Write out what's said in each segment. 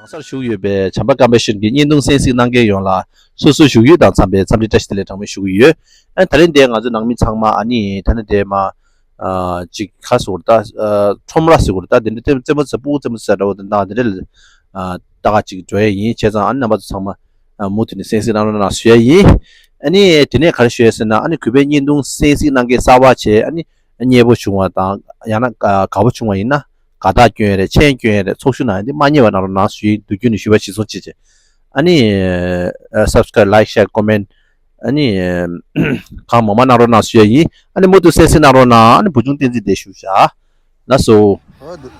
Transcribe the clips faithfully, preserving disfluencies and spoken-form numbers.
གང་སར་བཞུགས་ཡོད་པའི་བྱམས་པ་ཀམ་པེ་ཤན་གྱི་བརྙན་ཐུང་གསན་གཟིགས་གནང་མཁན་ཡོངས་ལ་སོ་སོའི་བཞུགས་ཡུལ་དང་འཚམས་པའི་འཚམས་འདྲི་བཀྲ་ཤིས་བདེ་ལེགས་གྲངས་མེད་ཞུ་གི་ཡོད། ཨ་ནི་ད་རིང་འདིར་ང་ཚོ་ནང་མི་ཚང་མ་ཨ་ནི་ད་ནི་འདིར་མ་ཨ་ཅིག་ག་ཟེར་དགོས་རེད་ད། ཨ་ཁྲོམ་ར་ཟེར་དགོས་རེད་ད། དེ་འདྲ་རྩེད་རྩེད་མོ་རྩེ་སྤུ་གུ་རྩེད་མོ་རྩེ་འདྲ་བོ་དེ་འདྲ་དེ་འདྲ་ལ་ཨ་ལྟ་ག་ཅིག་འགྲོ་ཡས་ཡིན། བྱས་ཙང་ཨ་ནི་རྣམ་པ་ཚོ་ཚང་མ་ཨ་མུ་མཐུད་ནས་གསན་གཟིགས་གནང་རོགས་གནང་ཞུ་ཡས་ཡིན། ཨ་ནི་དེ་ནས་ག་རེ་ཞུ་ཡས་ཟེར་ན། ཨ་ནི་གུས་པའི་བརྙན་ཐུང་གསན་གཟིགས་གནང་མཁན་གསར་པ་བྱས། ཨ་ནི་མཉེས་པོ་བྱུང་བ་དང་ཡང་ན་དགའ་པོ་བྱུང་བ་ཡིན་ན། དགའ་རྟགས་སྐྱོན་ཡས་རེད། མཆན་སྐྱོན་ཡས་རེད། ཚོགས་ཞུགས་གནང་ཡས་འདི་མ་བསྙེལ་བ་གནང་རོགས་གནང་ཞུ་ཡིན། དུས་རྒྱུན་ནས་ཞུ་བ་གཞིར་བཟུང་བྱས་བྱས། ཨ་ནི་ཨ་subscribe, like, share, comment ཨ་ནི་གང་མང་མང་གནང་རོགས་གནང་ཞུ་ཡས་ཡིན། ཨ་ནི་མུ་མཐུད་གསན་གཟིགས་གནང་རོགས་གནང་། ཨ་ནི་བུ་ཆུང་བསྟན་འཛིན་དེ་བཞུགས་བཞག་ལགས་སོ། འོ་དེ།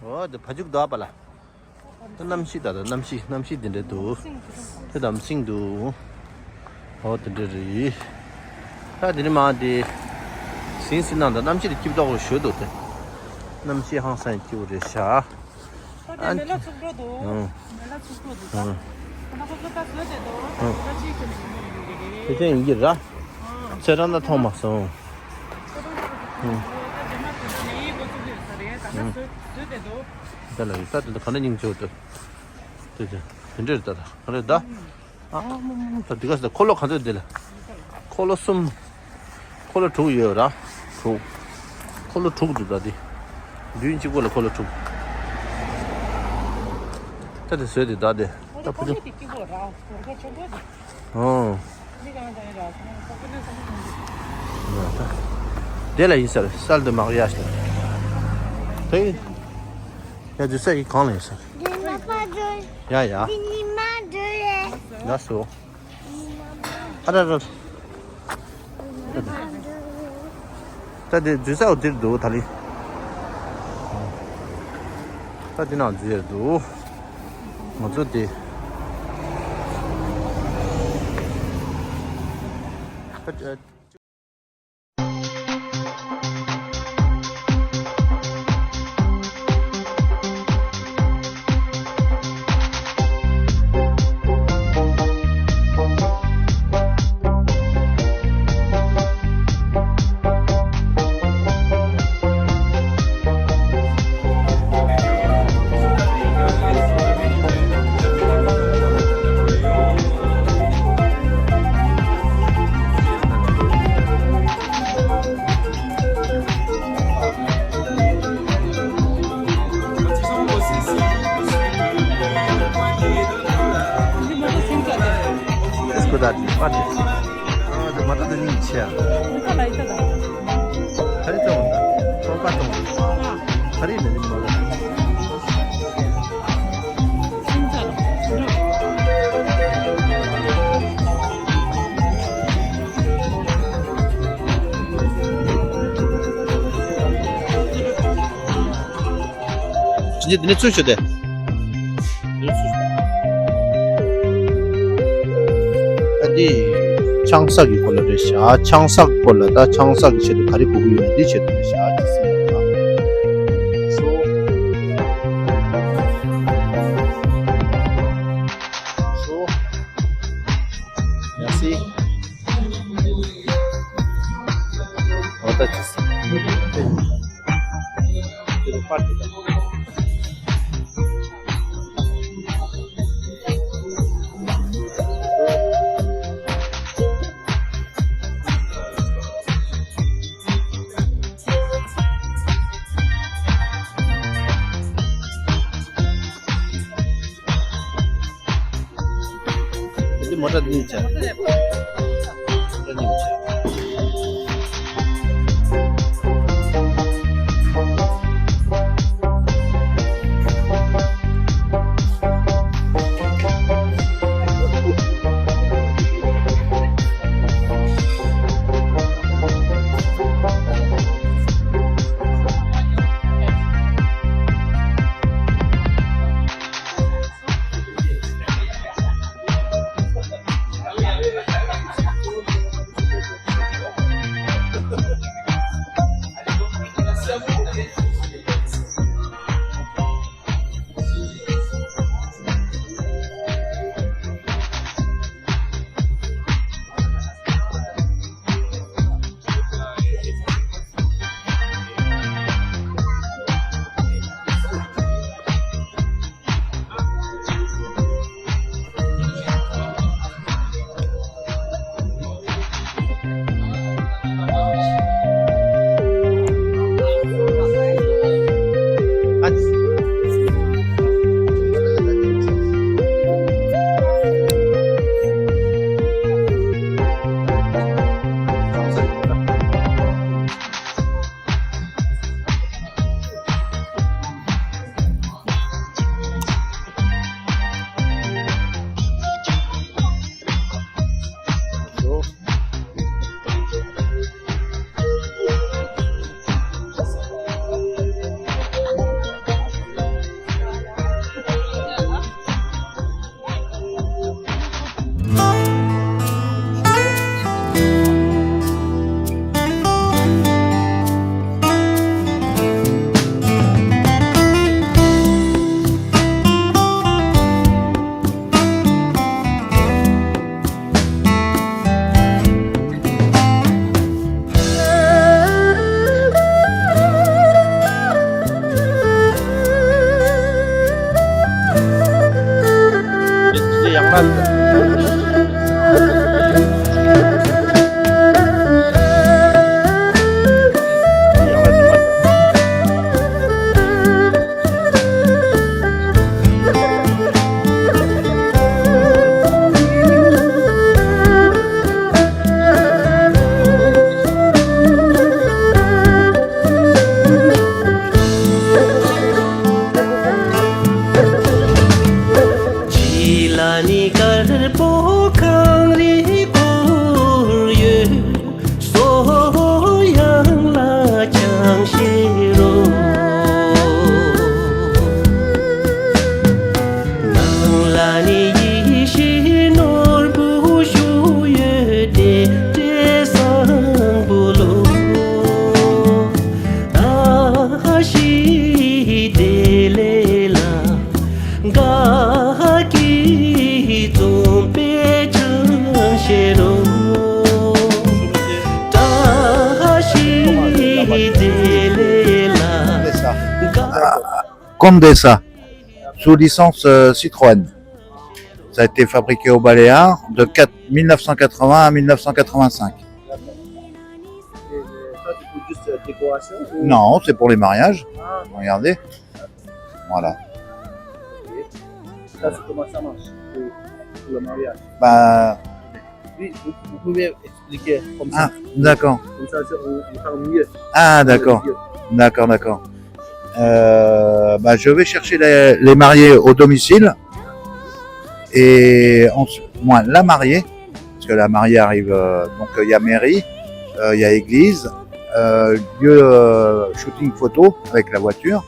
འོ་དེ་ཕ་ཇུག་དོ་པ་ལ། ད་གནམ་གཤིས་ད་ད་གནམ་གཤིས་གནམ་གཤིས་འདི་འདྲ་འདུག་དེ་དམ་སྲིང་འདུག་འོ་དེ་འདྲ་རེད། ད་དེ་ནི་མ་དེ་ཟིན་ཟིན་ནང་ད་གནམ་གཤིས་དེ་སྐྱིད་པོ་ཞོ་འདུག་དེ་གནམ་གཤིས་ཧང་སང་སྐྱིད་པོ་རེད་ཤག་ཨ་མེ་ལ་ཚུགས་འགྲོ་འདུག་ཨང་མེ་ལ་ཚུགས་འགྲོ་འདུག་ད་ཨང་ཁོ་ཚོ་ད་བཟོས་བསྡད་འདུག་ཨང་ད་ཅིག་ཀྱང་ཞིག་མི་འདུག་རེད། དེ་ཅན་ཡིན་གྱི་ར། ཨང་ཚེ་རང་ད་མཐོང་མ་སོང་། ཚེ་རང་ཚོ་ད་རྗེས་མ་དེ་འདྲ་ནས་ཡིན་འགོ་ཚུགས་ཀྱི་ཡོད་ས་རེད། ད་ལྟ་ཨང་བཟོས་བཟོས་བསྡད་འདུག་ད་ལ་ཡོད་ད་དེ་འདྲ་ག་འདྲ་སྙིང་རྗེ་བོ་འདུག་དེ་དེ་དེ་འདྲ་རེད་ད་ད་ག་རེ་ད། ཨ་ད་འདི་ག་ས་འཁོར་ལོ་ག་ཚོད་འདི་ལ། འཁོར་ལོ་གསུམ། འཁོར་ལོ་དྲུག་ཡོད་ར། དྲུག་འཁོར་ལོ་དྲུག་འདུག་ད་འདི། མདུན་གཅིག་པོ་ལ་འཁོར་ལོ་དྲུག་ད་དེ་བཟོས་ཏེ་ད་དེ། ད་ཕུ་ཆུང་། ཨོ། དེ་ལ་ཡིན་ས་རེད། སལ་དུ་མག་ཡ་ཞིག་དེ་ཡ་དུ་ས་ཡི་གང་ལ་ཡིན་ས་རེད། ཡ་ཡ། ལགས་སོ། ཨ་ར་ར། ད་དེ་འཛུལ་ས་འོ་དེར་འདུག་ད་ལི། ད་དེ་ནང་འཛུལ་ཡས་འདུག་ང་ཚོ་དེ། ཅི་འདི་ནི་ཚུལ་ཤོད་དེ། ཨ་འདི་ཆང་ས་གི་སྐོར་ལ་རེད་ཤག་ཆང་ས་གི་སྐོར་ལ་ད་ཆང་ས་གི་ཆེད་དུ་ག་རེ་དགོས་ཀྱི་ཡོད་ན་འདི་ཆེད་དུ་རེད་ཤག་ཅི་ཟེར་ན་ད། སོ། སོ། ཡ་སི། འོ་ད་ཅི་ཟེར། དེ་རུ་པར་དེ་དང་། འདི་མོ་ཊ་གཉིས་བྱས། མོ་ཊ་གཉིས་བྱས། Condesa, sous licence euh, Citroën. Ça a été fabriqué au Baléares de quatre- mille neuf cent quatre-vingts à mille neuf cent quatre-vingt-cinq. Et euh, ça, c'est pour juste euh, décoration ou... Non, c'est pour les mariages. Ah, Regardez. Voilà. Ok. Ça, c'est comment ça marche pour, pour le mariage? Bah, Oui, vous, vous pouvez expliquer comme ça. Ah, d'accord. Comme ça, c'est- on, on parle mieux. Ah, d'accord. Mieux. D'accord, d'accord. Euh, bah, je vais chercher les, les mariés au domicile. Et ensuite, moi, la mariée, parce que la mariée arrive, euh, donc euh, il y a mairie, euh, il y a église, euh, lieu euh, shooting photo avec la voiture.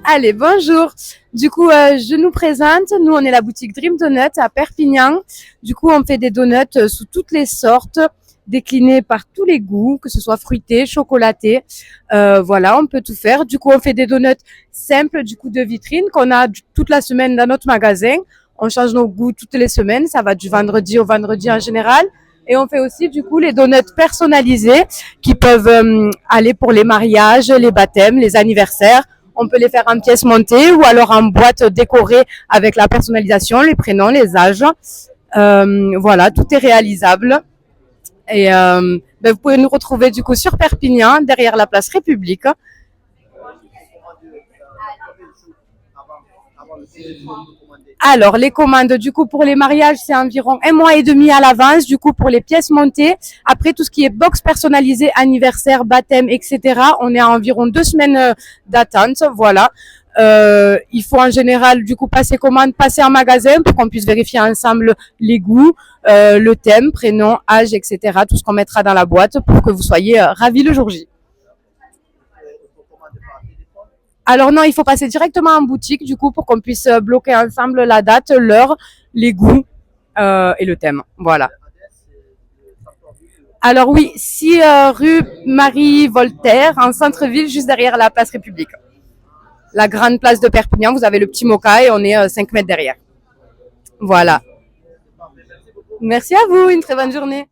Allez, bonjour. Du coup, euh, je nous présente. Nous, on est la boutique Dream Donut à Perpignan. Du coup, on fait des donuts euh, sous toutes les sortes, déclinées par tous les goûts, que ce soit fruité, chocolaté. Euh, voilà, on peut tout faire. Du coup, on fait des donuts simples, du coup, de vitrine, qu'on a du- toute la semaine dans notre magasin. On change nos goûts toutes les semaines. Ça va du vendredi au vendredi en général. Et on fait aussi du coup les donuts personnalisés qui peuvent euh, aller pour les mariages, les baptêmes, les anniversaires. On peut les faire en pièces montées ou alors en boîte décorée avec la personnalisation, les prénoms, les âges. Euh, voilà, tout est réalisable. Et euh, ben, vous pouvez nous retrouver du coup sur Perpignan, derrière la place République. Alors, les commandes, du coup, pour les mariages, c'est environ un mois et demi à l'avance. Du coup, pour les pièces montées, après tout ce qui est box personnalisé, anniversaire, baptême, et cetera, on est à environ deux semaines euh, d'attente. Voilà. Euh, il faut en général, du coup, passer commande, passer en magasin pour qu'on puisse vérifier ensemble les goûts, euh, le thème, prénom, âge, et cetera. Tout ce qu'on mettra dans la boîte pour que vous soyez euh, ravis le jour J. Alors non, il faut passer directement en boutique, du coup, pour qu'on puisse euh, bloquer ensemble la date, l'heure, les goûts euh, et le thème. Voilà. Alors oui, six euh, rue Marie Voltaire, en centre-ville, juste derrière la place République. La grande place de Perpignan, vous avez le petit Moka et on est euh, cinq mètres derrière. Voilà. Merci à vous, une très bonne journée.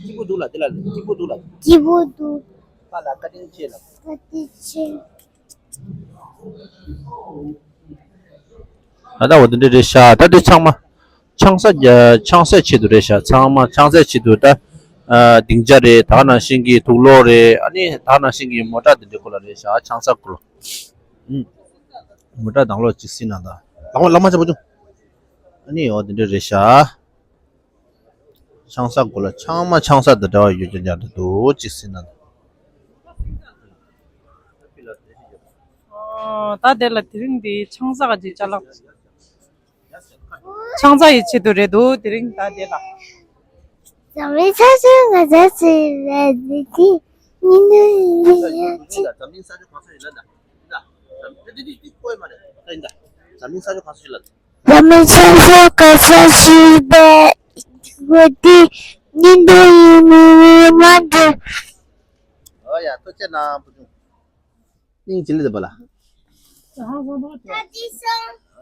སྐྱིད་པོ་འདུག་ལ་དེ་ལ་སྐྱིད་པོ་འདུག་ལ། སྐྱིད་པོ་འདུག་པ་ལ་བཀའ་དྲིན་ཆེ་ལ། བཀའ་དྲིན་ཆེ། ད་ལྟ་འོ་དེ་འདྲ་རེད་ཤག་ད་དེ་ཚང་མ་ཆང་ས་རྒྱ་ཆང་སའི་ཆེད་དུ་རེད་ཤག་ཚང་མ་ཆང་སའི་ཆེད་དུ་ད་ཨ་སྡིངས་ཆ་རེད། ད་ནང་བཞིན་གྱི་དུག་ལོག་རེད། ཨ་ནི་ད་ནང་བཞིན་གྱི་མོ་ཊ་དེ་འདྲ་ཁོ་ལ་རེད་ཤག་ཆང་ས་ཁོ་ལ། ཨུམ། མོ་ཊ་དང་ལོག་ཅིག་སྲིད་ན་ད། ལག་མ་ལག་མ་ཆ་པོ་ཅུང་། ཨ་ནི་འོ་དེ་འདྲ་རེད་ཤག་ཆང་ས་སྒོ་ལ་ཚང་མ་ཆང་ས་དང་འདྲ་བ་ཡོད་ཀྱང་ཡག་འདྲ་འདུག་ཅིག་ཟེར་ན། ཨོ། ད་དེ་ལ་དེ་རིང་འདི་ཆང་ས་ག་ཅིག་ཅ་ལག་ཆང་ས་ཡི་ཆེད་དུ་རེད་འདུག་དེ་རིང་ད་དེ་ལ། འཛམ་གླིང་ས་ཕྱོགས་གང་ས་ཞིག་ལ་འདི་དེ་ཉིན་དུ་ཡིན་ཡང་ཅི། འཛམ་གླིང་ས་ཕྱོགས་གང་ས་ཞིག་ལ་ད་ད་དེ་དེ་དེ་ཀོས་མ་རེད་ད་ཡིན་ད། འཛམ་གླིང་ས་ཕྱོགས་གང་ས་ཞིག་ལ། འཛམ་གླིང་ས་ཕྱོགས་ག་ས་ཞིག་པའི་འགྲོ་དེ་ཉིན་དུ་ཡིན་མི་མི་མ་འདུག་ཨོ་ཡ་ཐུགས་རྗེ་གནང་བུ་ཆུང་། སྙིང་རྗེ་ལེ་དེ་པ་ལ།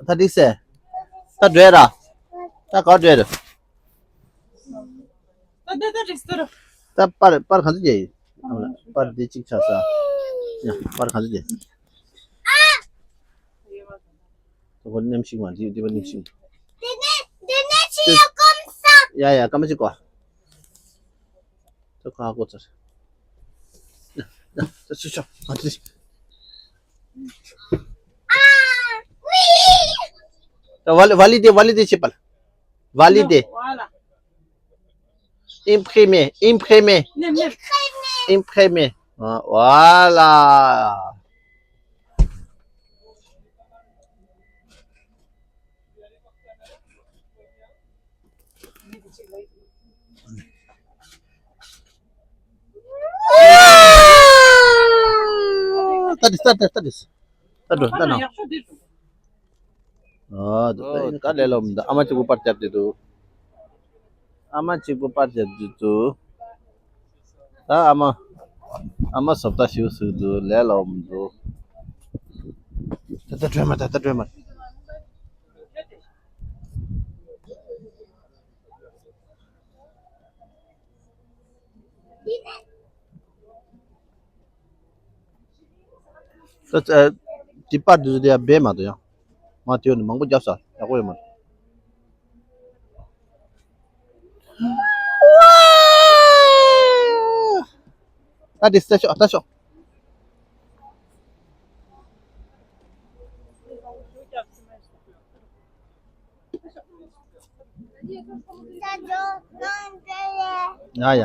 ད་འགྲིག་སེ། ད་འགྲོ་ཡ་ར། ད་ག་འགྲོ་ཡ་ར། ད་ད་ད་འགྲིག་སེ་ར། ད་པར་པར་ག་ཚོད་རྒྱག་ཡིན། ཨ་མ་ལ་པར་འདི་གཅིག་ཆགས་ས། ཡ་པར་ག་ཚོད་རྒྱག་ད་གོ་ནེམ་ཤིག་མ་འདི་འདི་པ་ནེམ་ཤིག་དེ་ནས་དེ་ནས་ཅི་ཡ་སྐོམ་ས། ཡ་ཡ་སྐར་མ་གཅིག་གོ་ད་ག་གོ་ཚར། ཡ་ཡ་ད་ཤི་ཤོག་ང་ཚོ། ད་ཝ་ལི་ཝ་ལི་དེ་ཝ་ལི་དེ་ཆེ་པ་ལ། Validé. Voilà. Imprimer, imprimer. Imprimer. Imprimer. Ah, voilà. Studies, studies, studies. ད་འགྲོ་ད་ནང་། ཨོ་ད་ལས་སླ་མོ་འདུག་ཨ་མ་གཅིག་པུ་པར་རྒྱབ་བསྡད་འདུག་ཨ་མ་གཅིག་པུ་པར་རྒྱབ་བསྡད་འདུག་ད་ཨ་མ་ཨ་མ་བཟོ་ལྟ་ཞིག་བཟོས་འདུག་ལས་སླ་མོ་འདུག་ད་ལྟ་སྒྲོལ་མ། ད་ལྟ་སྒྲོལ་མ། ད་ཨ། དེ་པར་དེ་ཚོ་དེ་ཡང་སྦས་མ་འདུག་ཡང་། མ་དེ་ཡོད་ནི་མང་པོ་བརྒྱབ་ས་ཡག་པོ་ཡོད་མ་རེད། ད་དེ་ལྟ་ཤོག་ལྟ་ཤོག་ཡ་ཡ།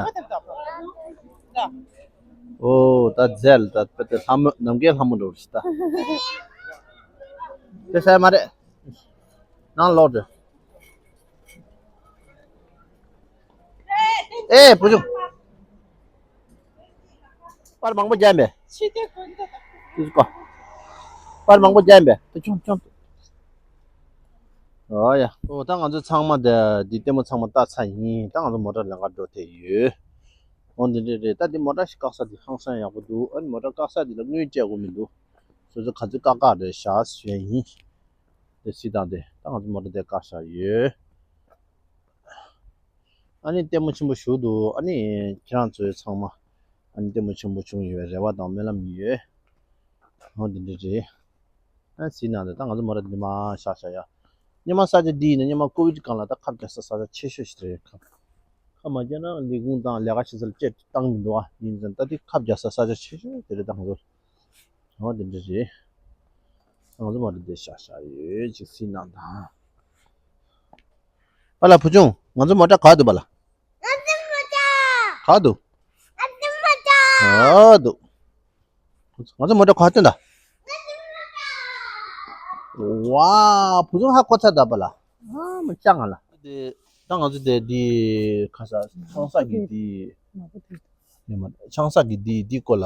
ཨོ་ད་རྫས་ལ་ད་དཔེ་དེ་ལྷ་མོ་ནམ་མཁའི་ལྷ་མོ་འགྲོ་རེད་ད། དེ་ས་མ་རེད། ནང་ལོག་འགྲོ། ཨེ་བུ་ཆུང་། པར་མང་པོ་རྒྱབ་མེད། ཕྱི་དེ་དགོན་དུ་དུས་ཀོ། པར་མང་པོ་རྒྱབ་མེད། དེ་ཆུང་ཆུང་། ཨོ་ཡ། ཨོ་ད་ང་ཚོ་ཚང་མ་དེ་འདི་ལྟད་མོ་ཚང་མ་ལྟ་ཚར་ཡིན། ད་ང་ཚོ་མོ་ཊ་ལེན་ག་འགྲོ་ཐེ་ཡོད། ཨོ་འདི་འདྲ་རེད། ད་འདི་མོ་ཊ་ཞིག་བཀག་ས་འདི་ཧང་སང་ཡག་པོ་འདུག་ཨ་ནི་མོ་ཊ་བཀག་ས་འདི་ལ་དངུལ་སྤྲད་དགོས་མི་འདུག་སོ་སོ་ག་ཚོད་བཀག་བཀག་རེད་བཞག་ཞུ་ཡ་ཡིན། དེ་སྲིད་དང་དེ་ད་ང་ཚོ་མོ་ཊ་དེ་བཀག་བཞག་ཡོད། ཨ་ནི་ལྟད་མོ་ཆེན་པོ་ཞིག་འདུག་ཨ་ནི་ཁྱེད་རང་ཚོའི་ཚང་མ་ཨ་ནི་ལྟད་མོ་ཆེན་པོ་བྱུང་ཡོད་པའི་རེ་བ་དང་སྨོན་ལམ་ཡོད། འོ་འདི་འདྲ་རེད། ཨ་སྲིད་ནང་དེ་ད་ང་ཚོ་མོ་ཊ་འདི་མ་བཞག་བཞག་ཡ། སྙེ་མ་ས་ཆ་འདི་ཡིན་ན་སྙེ་མ་ཀོ་བིད་སྒང་ལ་ད་ཁབ་རྒྱག་ས་ས་ཆ་ཆེ་ཤོས་ཤིག་རེད། ཁབ་ཁབ་མ་རྒྱག་ན་ལས་ཁུངས་དང་ལས་ཀ་བྱེད་ས་ལ་སྤྲད་བཏང་མི་འདུག་ཨ་འདི་ཡིན་ཙང་ད་འདི་ཁབ་རྒྱག་ས་ས་ཆ་ཆེ་ཤོས་དེ་རེད་ད་ང་ཚོ། འོ་འདི་འདྲ་རེད། ང་ཚོ་མོ་ཊ་འདི་བཞག་བཞག་ཡོད་ཅིག་སྲིད་ནང་དང་། པཱ་ལགས་བུ་ཆུང་ང་ཚོ་མོ་ཊ་ག་འདུག་པཱ་ལགས། ག་འདུག་ག་འདུག་ང་ཚོ་མོ་ཊ་ག་སྟོན་ད། ཝ། བུ་ཆུང་ཧ་གོ་ཚར་ད་པཱ་ལགས། ཨ་མ་ཅག་ང་ལ། དེ་ད་ང་ཚོ་དེ་འདི་ཁ་ས་ཆང་ས་གི་འདི། ཡོད་མ་རེད། ཆང་ས་གི་འདི་འདི་སྐོར་ལ་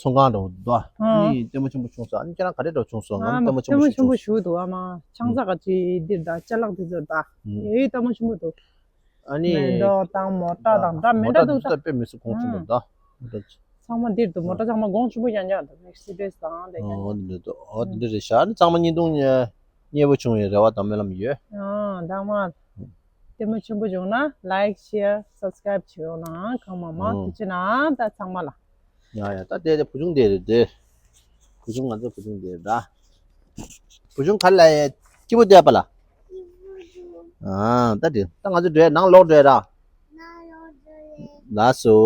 ཚོང་ཁང་འདྲ་བོ་འདུག་ཨ། ཨ་ནི་ལྟད་མོ་ཆེན་པོ་བྱུང་སོང་། ཨ་ནི་ཁྱེད་རང་ག་རེ་འདྲ་བྱུང་སོང་། ང་ཨ་ནི་ལྟད་མོ་ཆེན་པོ་ཞིག་བྱུང་སོང་། ཞུ་འདུག་ཨ་མ་ཆང་ས་ག་ཅི་འདིར་ད་ཅ་ལག་དེ་ཚོ་ད་ཨུམ། ཡོད་ཡོད་ལྟད་མོ་ཆེན་པོ་འདུག་ཨ་ནི་མེ་ཏོག་དང་མོ་ཊ་དང་ད་མེ་ཏོག་འདུག་ད་མོ་ཊ་དེ་ཚོ་ད་དཔེ་མི་སྲིད་གོང་ཆེན་པོ་ད་མོ་ཊ་ཚང་མ་འདིར་འདུག་མོ་ཊ་ཚང་མ་གོང་ཆེན་པོ་ཡང་ཡང་འདུག་མེག་སི་ཌེ་སི་དང་དེ་ཡང་ཡང་འདུག་ཨོ་འདི་འདྲ་རེད་ཤག་ཨ་ནི་ཚང་མ་བརྙན་ཐུང་ཉེ་བོ་བྱུང་བའི་རེ་བ་དང་སྨོན་ལམ་ཡོད། ཨ་དང་མ། ལྟད་མོ་ཆེན་པོ་བྱུང་ན་ལའིག་ཤེར་སབ་སི་ཀ་རེབ་བྱེད་རོགས་གནང་། གང་མང་མང་། ཨོ། ཐུགས་རྗེ་གནང་ད་ཚང་མ་ལ། ཡ་ཡ་ད་དེ་དེ་བུ་ཆུང་དེ་རེད་དེ། བུ་ཆུང་ང་ཚོ་བུ་ཆུང་དེ་རེད་ད། བུ་ཆུང་ག་ལ་ཡ་སྐྱིད་པོ་བསྡད་པ་ལ། ཨ་ད་དེ་ད་ང་ཚོ་འགྲོ་ཡ་ནང་ལོག་འགྲོ་ཡ་ར། ལགས་སོ།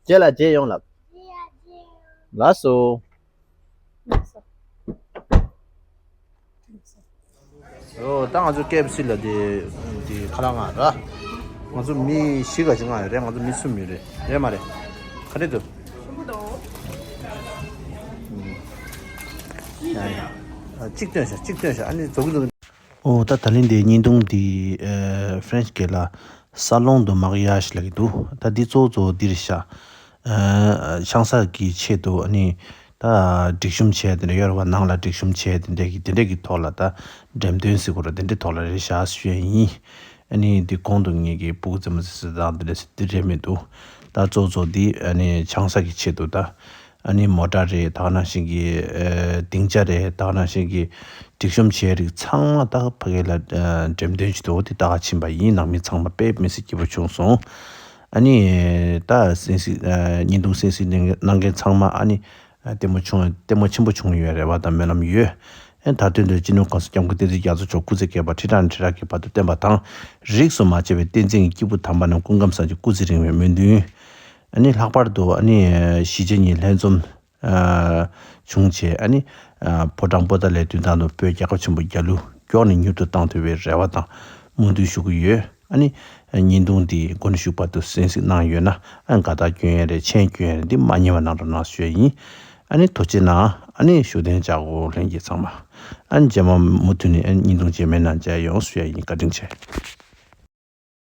རྗེས་ལ་མཇལ་ཡོང་ལབ། ལགས་སོ། ཨོ་ད་ང་ཚོ་ཀེ་ཨེཕ་སི་ལ་དེ་དེ་ཁ་ལག་མངགས་ར། ང་ཚོ་མི་བཞི་ག་ཅིག་མངགས་ཡོད་རེད། ང་ཚོ་མི་གསུམ་ཡོད་རེད། རེད་མ་རེད། ག་རེ་འདུག་ཡ་ཡ། གཅིག་སྟོན་ཤག་གཅིག་སྟོན་ཤག་ཨ་ནི་རྫོགས་ཀྱི་འདུག་ཨོ་ད་ད་ལན་དེ་བརྙན་ཐུང་འདི་ཨ་ཧྥ་རན་སི་སྐད་ལ་Salon de mariage ལབ་ཀྱི་འདུག་ད་འདི་གཙོ་བོ་གཙོ་བོ་འདི་རེད་ཤག་ཨ་ཆང་ས་གི་ཆེད་དུ་ཨ་ནི་ད་སྒྲིག་གཤོམ་བྱས་དེ་འདྲ་ཡོད་རེད་པ། ནང་ལ་སྒྲིག་གཤོམ་བྱས་དེ་འདྲ་གི་དེ་འདྲ་གི་ཐོག་ལ་ད་འགྲེམས་སྟོན་ཟེར་དགོས་རེད། དེ་འདྲའི་ཐོག་ལ་རེད་ཤག་ཞུ་ཡ་ཡིན། ཨ་ནི་འདི་གོང་དུ་ངེད་ཀྱི་སྤུ་གུ་རྩེད་མོ་རྩེ་ས་དང་དེ་འདྲ་ཟེར་འདི་རེད་མི་འདུག་ད་གཙོ་གཙོ་འདི་ཨ་ནི་ཆང་ས་གི་ཆེད་དུ་ད། ཨ་ནི་མོ་ཊ་རེད། ད་ག་ནང་བཞིན་གྱི་ཨ་སྡིངས་ཆ་རེད། ད་ག་ནང་བཞིན་གྱི་སྒྲིག་གཤོམ་བྱས་རིགས་ཚང་མ་ད་ཕ་གི་ལ་ཨ་འགྲེམས་སྟོན་བྱེད་དུ་འོ་དེ་ད་ག་ཕྱིན་པ་ཡིན། ནང་མི་ཚང་མ་དཔེ་མི་སྲིད་སྐྱིད་པོ་བྱུང་སོང་། ཨ་ནི་ད་གསན་གཟིགས་ཨ་བརྙན་ཐུང་གསན་གཟིགས་གནང་མཁན་ཚང་མ་ཨ་ནི་ལྟད་མོ་བྱུང་ལྟད་མོ་ཆེན་པོ་བྱུང་ཡོད་རེ་བ་དང་སྨོན་ལམ་ཡོད། ཨ་ད་དོན་དུ་སྤྱི་ནོར་༸གོང་ས་༸སྐྱབས་མགོན་བསྟན་འཛིན་རྒྱ་མཚོ་མཆོག་སྐུ་ཚེ་བསྐལ་པ་ཁྲི་ཕྲག་ནས་ཁྲི་ཕྲག་གི་བར་དུ་བརྟན་པ་དང་། རིས་སུ་མ་ཆད་པའི་བསྟན་འཛིན་གྱི་སྐྱེས་བུ་དམ་པ་རྣམས་སྐུ་ཁམས་བཟང་ཞིང་སྐུ་ཚེ་རིང་བའི་སྨོན་འདུན། ཨ་ནི་ལྷག་པར་དུ་ཨ་ནི་གཞིས་བྱེས་གཉིས་ལྷན་འཛོམས་ཨ་བྱུང་བྱས། ཨ་ནི་ཨ་ཕོ་བྲང་པོ་ཏཱ་ལའི་མདུན་ཐང་དུ་བོད་རྒྱལ་ཁབ་ཆེན་པོ་རྒྱལ་གླུ་མགྱོགས་ནས་མྱུར་དུ་བཏང་ཐུབ་པའི་རེ་བ་དང་སྨོན་འདུན་ཞུ་གི་ཡོད། ཨ་ནི་བརྙན་ཐུང་འདི་མགོ་ནས་མཇུག་བར་དུ་གསན་གཟིགས་གནང་ཡོད་ན། ཨ་དགའ་རྟགས་སྐྱོན་ཡས་རེད། མཆན་སྐྱོན་ཡས་རེད། འདི་མ་ཉེས་པ་གནང་རོགས་གནང་ཞུ་ཡས་ཡིན། ཨ་ནི་ཐུགས་རྗེ་གནང་། ཨ་ནི་བཞུགས་གདན་འཇགས་སྒོ་ལྷན་རྒྱས་ཚང་མ། ཨ་ནི་རྗེས་མ་མུ་མཐུད་ནས་ཨ་ནི་བརྙན་ཐུང་རྗེས་མའི་ནང་མཇལ་ཡོང་ཞུ་ཡས་ཡིན། བཀའ་དྲིན་ཆེ།